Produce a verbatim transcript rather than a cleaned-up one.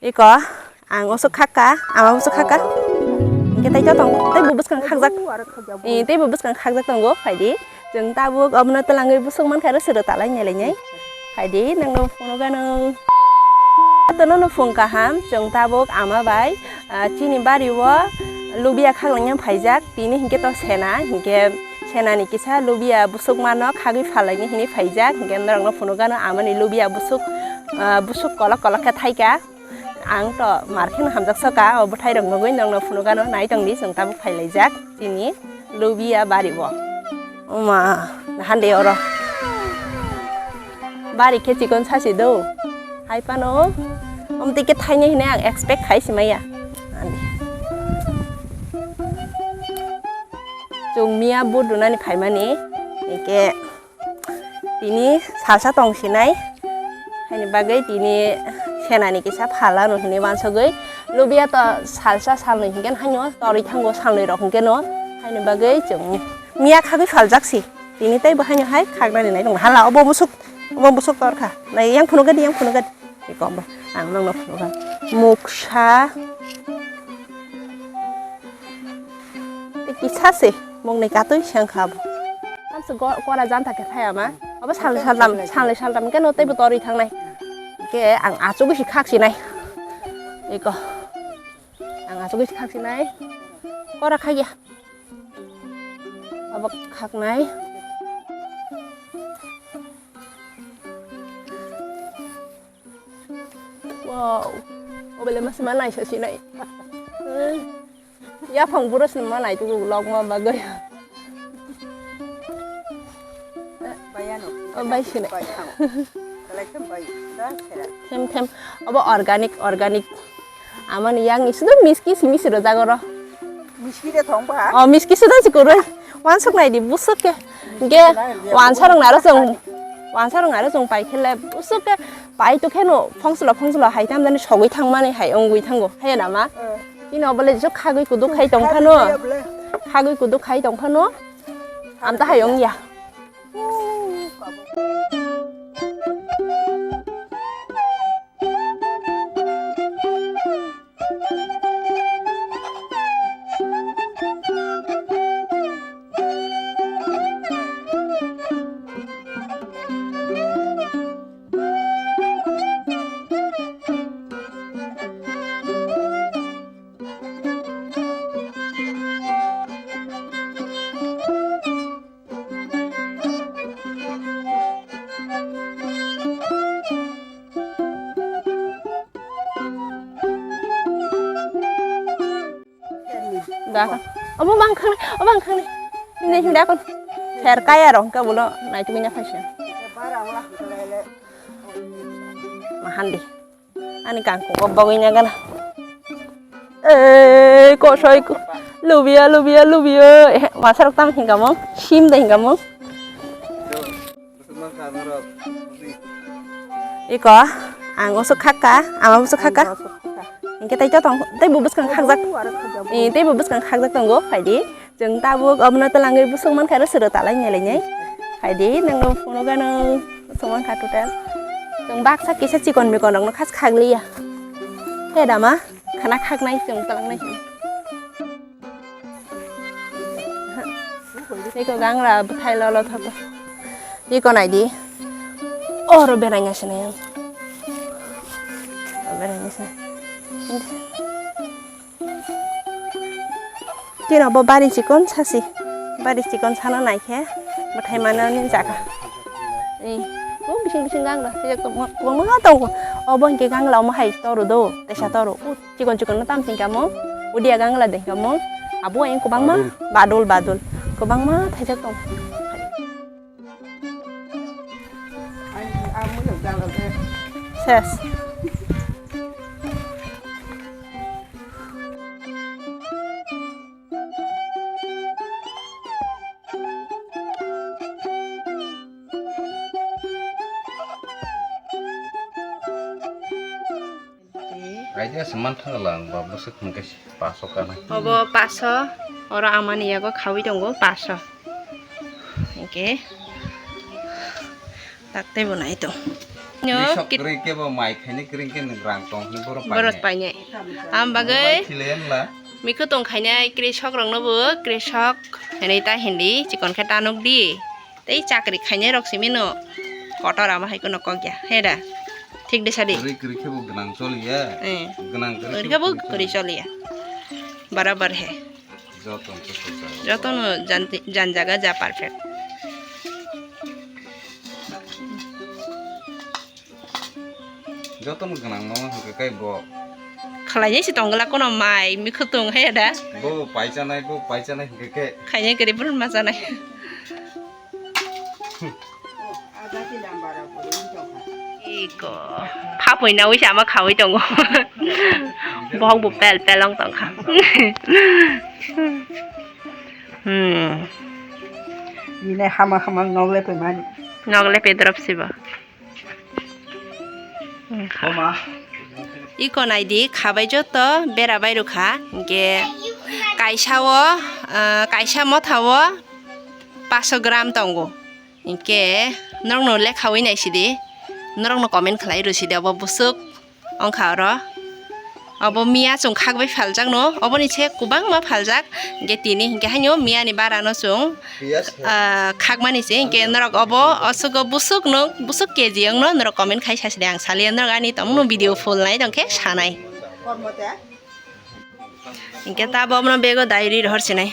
Iko, ang usuk khakka, ama usuk khakka. Hingke tai to tong, tei bo bwskang khakjak. Eh, tei bo bwskang khakjak tongo, phaidi. Chwng tabuk obono twlangwi busuk mankha aro sero talai nai lainai. Phaidi, nangno phunukgano. Tono no phung kaham, chwng tabuk ama bai, ah, chini bari o lubia khaklang yang phaijak. Tini hingke to sena, hingke senani kisa lubia busuk mano khagwi phalaini hini phaijak. Hingke norokno phunukgano amani lubia busuk, ah, busuk kolok kolok khe thaika. Ang to mar kheno hamjak soka, o bwthai rok nugwi nongno phunukgano nai tongdi, chwng tabuk phailaijak chini lubia bari o. Oma, hande oro. Bari khe chikon sasi do. Hai phano, omtwi khe thainai hinwi ang expect khai si maya. Hande. Chwng miya but rwnani phaimani, hingke Tini salsa tong sinai, haini bagwi tini senani kisa phalano hinwi wansugwi. Lubia to salsa salnwi hinkhe haino torwi thango, salnwi rok hinkhe no, haini bagwi chwng miya khagwi phaljak si. Tini tei bo haino hai khagnani nai tongo. Hala obo musuk, obo musuk torkha. Nai yang phunukgadi, yang phunukgadi. Iko bo ang nongno phunukha. Muksa. Tei kisa se moknwi katwi se wngkha abo. Tamsa go-, kora janta khe thaya ma. Abo salnwi saltam, salnwi saltam khe no teibo torwi thangnai. Khe ang achugwi se khak sinai. Eko. Ang achugwi se khak sinai. Kora khaya. Abo khaknai. Wow. Obele masa ma naisa sinai. Yaphang buro sini ma nai tugu vlog ma bagwi. Bayano. Oh, bai sinai. Bai thang. Kalai thang bai. Da sera. Them them. Abo organic, organic. Amani yang ni sudu miski simi sudu jagoro. Miski de thong ba? Oh, miski sudu si kurui. Wansuk nai di busuk ke. Ge wansa rong naro song. Wansa rong naro song pai khele busuk ke. Pai to kheno phongslo phongslo hai tam dani sogwi thangmani hai ongwi thango. Hai na ma? Eh. Ino bole jok khagwi kuduk khai tong khano. Khagwi khai bole. Khagwi kuduk khai tong khano. Amta hai ong ya. Da. Obo bang khang, obo bang khang. Ini sudah kon. Ser kaya rong ka bulo, nai tu mina fashion. Mahandi. Ani kangkung ko bagwi nya gana. Eh, kosoi ko. Lubia, lubia, lubia. Eh, wasarok tam hinga mo. Sim da hinga mo. Iko, ang usuk khakka, ama usuk khakka. Hingke tai to tong, tai bo bwskang khakjak. Eh, tai bo bwskang khakjak tongo, phaidi. Chwng tabuk obono twlangwi busuk mankha aro sero talai nai lainai. Phaidi nangno phunukgano busuk mankha total. Chwng baksa kisa chikon mikon rokno khas khakliya. He dama khana khaknai chwng twlangnai. Eko gangra bwthai lolo thoto. Eko naidi. Oro berai ngai sinai ang. Berai ngai sinai. Tino bo bari chikon sasi. Bari chikon sana naikhe. Bwthai mana ni jaga. Eh, o bising bising gangra. Tei kwbangma tongo. Obo hwnkhe gangra omo hai toro do. Tesa toro. Chikon chikon no tam sing kamo, udia gangla de kamo, abo ayang kwbangma badul badul, kwbangma thaijak tong. Ses. Idea se man thang lang ba bwswk hwnkhe paso kanai. Obo paso, oro amani yago khawi tongo paso. Hwnkhe tak tei bo nai tong. Kri sok kri kebo mai khaini kring khe nwng rang tong hwnwi borok painai. Borok painai. Am bagwi. Borok bai khile emla. Mikhu tong khainai kri sok rokno bo kri sok hwnwi ta hindi chikon khe ta nuk di. Tei chakri khainai rok simi no kotor abo hai kheno kok ya. He da. Thik de sadi. Kri kri khe bo gwnang choli ya. Eh. Gwnang kri khe bo kri choli ya. Barabar he. Joto no jan jaga ja perfect. Joto no gwnang no hwnkhe kai bo. Khalai nai si tong gala kono mai mi khutung he da. Bo pai chanai bo pai chanai hwnkhe khe. Khainai kri bun ma chanai. Iko. Phapoi nawi sama khawi tongo. Bohok bo pel pel ong tongkha. Hmm. Ini hama hama nogle pemani. Nogle pedrop siba. Iko naidi khabai joto bera bai rukha, hingke kaisa o, ah, kaisa motha o paso gram tongo. Hingke norokno lekhawi naisidi, norokno comment khlai rwsidi obo bwswk wngkha oro. Obo miya chwng khakbai phaljakno, oboni se kwbangma phaljak, hingke tini hingke haino miyani barano chwng, ah, khakmani se, hingke norok obo osugo bwswkno, bwswk K G wngno norok comment khai sasidi, ang saliya norok ani tongmungno video full nai tongkhe sanai. Hingke tabo omono bego dai ri rohor sinai.